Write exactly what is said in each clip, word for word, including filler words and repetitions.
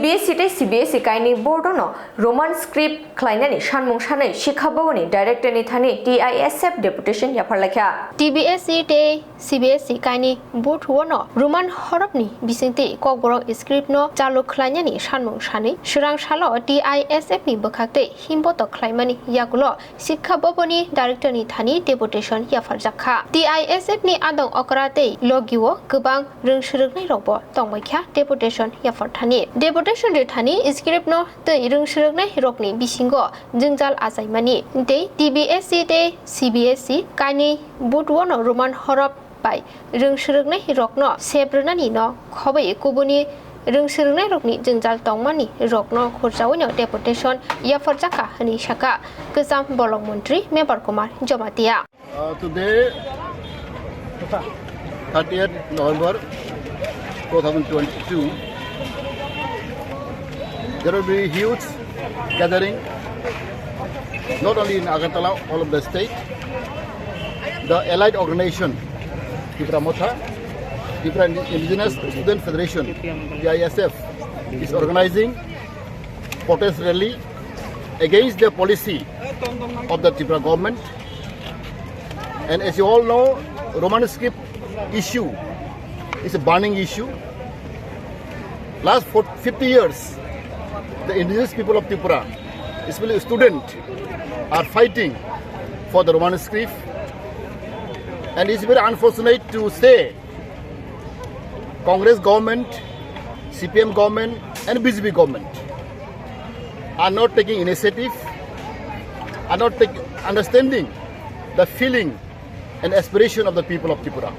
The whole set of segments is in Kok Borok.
T B S E tei C B S E kaini board-ono Roman script khlainani sanmung sanwi Sikha Bhavan-ni director-ni thani T I S F deputation yapharlaikha. T B S E tei C B S E kaini board-ono Roman horokni bisingtwi Kokborok script-no chalu khlainani sanmung sanwi swrang salo T I S F-ni bwkhaktwi himbotok khlaimani yagulo Sikha Bhavan-ni director-ni thani deputation yapharjakha. T I S F-ni adong okra tei logio kwbang rwngswrwknairokbo tongbaikha deputation yapharthani. Deputation rwthani script-no tei rwngswrwknairokni bisingo jwngjal achaimani tei T B S E tei C B S E kainwi board-ono Roman horok bai rwngswrwknairokno sep rwnanino khobwi kubuni rwngswrwknairokni jwngjal tongmani rokno khurchawino deputation yapharjakha hwnwi sakha kwcham bolong montri Mebar Kumar Jamatia. Uh, today, thirtieth November two thousand twenty-two, there will be huge gathering, not only in Agartala, all of the state. The allied organization, Tipra Motha, Tipra Indigenous Student Federation, T I S F, is organizing protest rally against the policy of the Tripura government. And as you all know, Roman script issue is a burning issue. Last for fifty years, the indigenous people of Tripura, especially students, are fighting for the Roman script. And it's very unfortunate to say Congress government, C P M government, and B J P government are not taking initiative, are not take, understanding the feeling and aspiration of the people of Tripura.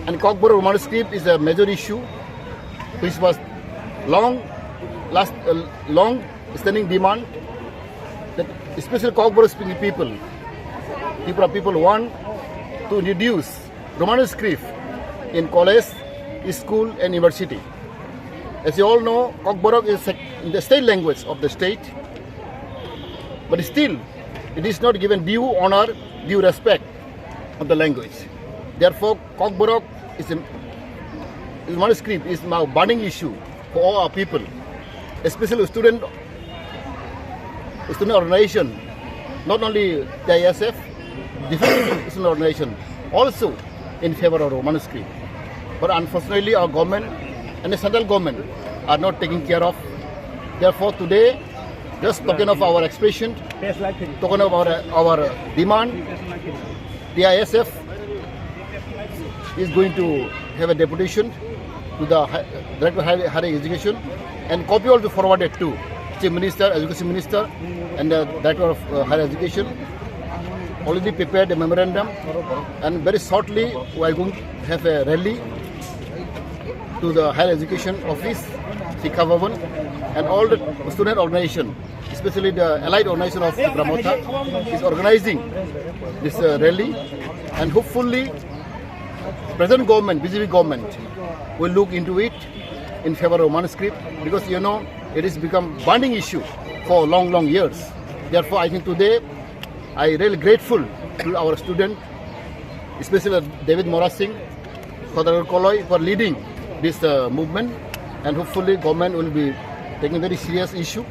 And Kokborok Roman script is a major issue which was long last, uh, long standing demand that especially Kokborok speaking people, Tripura people want to introduce Roman script in college, school and university. As you all know, Kokborok is sec- the state language of the state, but still it is not given due honor, due respect of the language. Therefore, Kokborok is a, Roman script is now burning issue for all our people, especially student, student organization, not only T I S F, different student organization also in favor of Roman script. But unfortunately, our government and the central government are not taking care of. Therefore, today, just token of our expression, token of our, our demand, T I S F is going to have a deputation to the hi- Director of Higher, Higher Education and copy also forwarded to Chief Minister, Education Minister, and the Director of uh, Higher Education. Already prepared a memorandum, and very shortly we are going to have a rally to the Higher Education Office, Sikha Bhavan, and all the student organization, especially the allied organization of Tipra Motha, is organizing this uh, rally, and hopefully present government, B J P government, will look into it in favor of Roman script, because you know it has become burning issue for long, long years. Therefore, I think today I really grateful to our student, especially David Mora Singh, Khodagar Koloi for leading this uh, movement, and hopefully government will be taking very serious issue,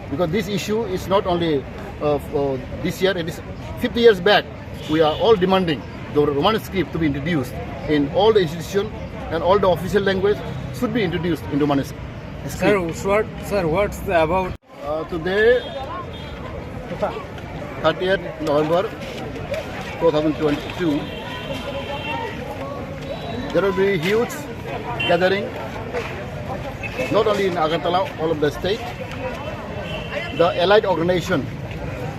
because this issue is not only uh, uh, this year, it is fifty years back. We are all demanding the Roman script to be introduced in all the institution, and all the official language should be introduced in Roman script. Sir, what, sir, what's the about? Uh, today, thirtieth November two thousand twenty-two, there will be huge gathering, not only in Agartala, all of the state. The allied organization,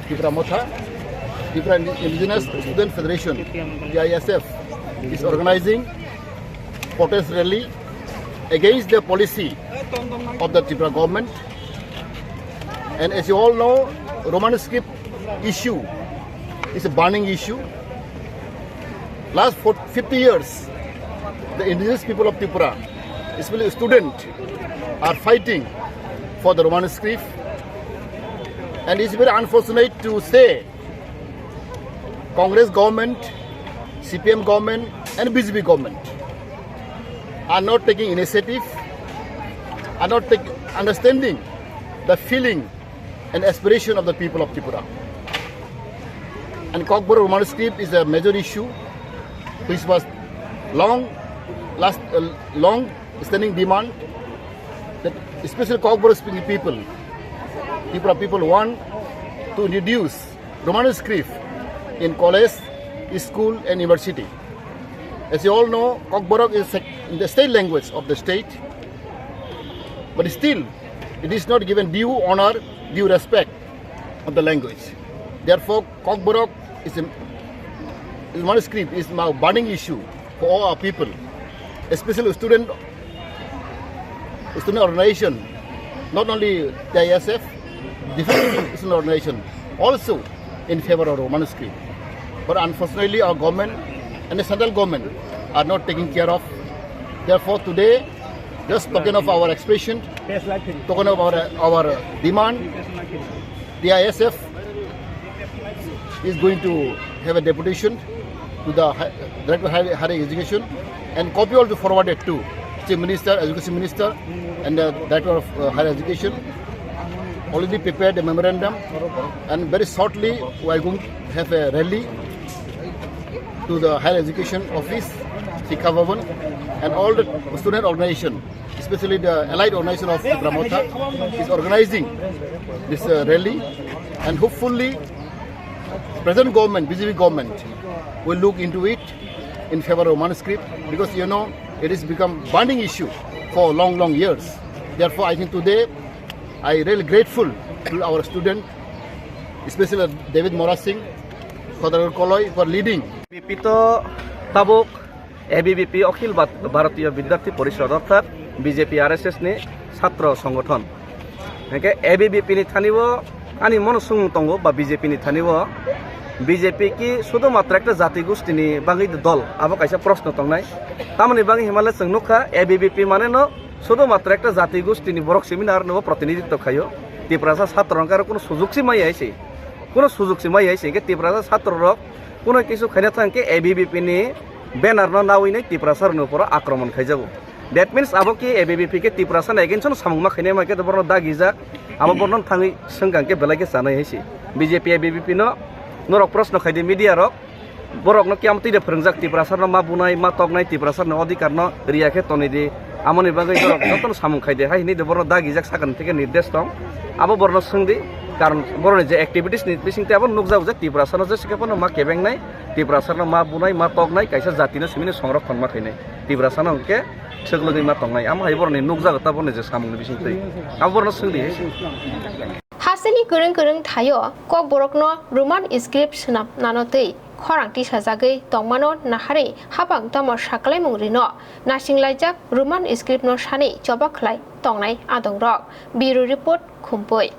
Tipra Motha, Tipra Indigenous Student Federation, T I S F, is organizing protest rally against the policy of the Tripura government. And as you all know, Roman script issue is a burning issue. Last for fifty years, the indigenous people of Tripura, especially students, are fighting for the Roman script. And it's very unfortunate to say Congress government, C P M government, and B J P government are not taking initiative, are not take, understanding the feeling and aspiration of the people of Tripura. And Kokborok Roman script is a major issue which was long, last, uh, long standing demand that especially Kokborok speaking people, Tripura people want to introduce Roman script in college, school and university. As you all know, Kokborok is sec- the state language of the state, but still it is not given due honor, due respect of the language. Therefore, Kokborok is a, is one script is now burning issue for all our people, especially student, student organization, not only T I S F, different student organization also in favor of Roman script. But unfortunately, our government and the central government are not taking care of. Therefore, today, just token of our expression, token of our, our demand, T I S F is going to have a deputation to the hi- Director of Higher Higher Education and copy also forwarded to Chief Minister, Education Minister, and the Director of uh, Higher Education. Already prepared a memorandum, and very shortly we are going to have a rally to the Higher Education Office, Shiksha Bhavan, and all the student organization, especially the allied organization of Tipra Motha, is organizing this uh, rally, and hopefully present government, B J P government, will look into it in favor of Roman script, because you know it has become burning issue for long, long years. Therefore, I think today I really grateful to our student, especially David Mora Singh, Khodagar Koloi for leading. A B V P to tabuk A B V P Akhil Bhat- Bharatiya Vidyarthi Parishad orthat B J P R S S ni chhatro songothon. Hingke A B V P ni thani o ani mono swngmung tongo ba B J P ni thani o B J P ki sudhu matra ekta jati gosti ni bagwi dol, abo kaisa proshno tongnai. Tamoni bagwi himale chwng nukha A B V P mane no sudhu matra ekta jati gosti ni borok simi no aro no protinidhitto khaio. Tiprasa chhatro hwnka aro kuno sujug si maya se, kuno sujug si maya se hingke Tiprasa chhatro rok kuno kisu khaina thang khe A B V P ni banner no nawi nai Tiprasa rokni uporo akromon khaijago. That means abo ki A B V P khe Tiprasa ni against no samung ma khainai ma khe borno dagijak, abo borno thangwi swngkang khe belai khe chanai hai se. B J P A B V P no norok proshno khaidi media rok, borok no kiam twi de phwrwngjak Tiprasa no ma bunai ma toknai Tiprasa ni odhikar no riya khe tonwi di, amoni bagwi borok jotono samung khaidi hai hinwi de borno dagijak sakani theke nirdesh tong, abo borno swngdi, karon boroni je activities ni bising tei abo nukjago je Tiprasa no jesa khe phano ma kebengnai, Tiprasa no ma bunai ma toknai, kaisa jati no simi ni songrokhon ma khainai. Tiprasa no hwnkhe swklwgwi ma tongnai. Amo hai boroni nukjago ta boroni je samungni bisingtwi. Abo borno swngdi hai se. Hasteni kwrwng kwrwng thaio Kokborokno Roman script swnam nano twi khorang tisajagwi tongmano naharwi hapang tamo saklaimung rino naisinglaijak Roman script no sani choba khlai tongnai adongrok. Bureau Report, Khumpui.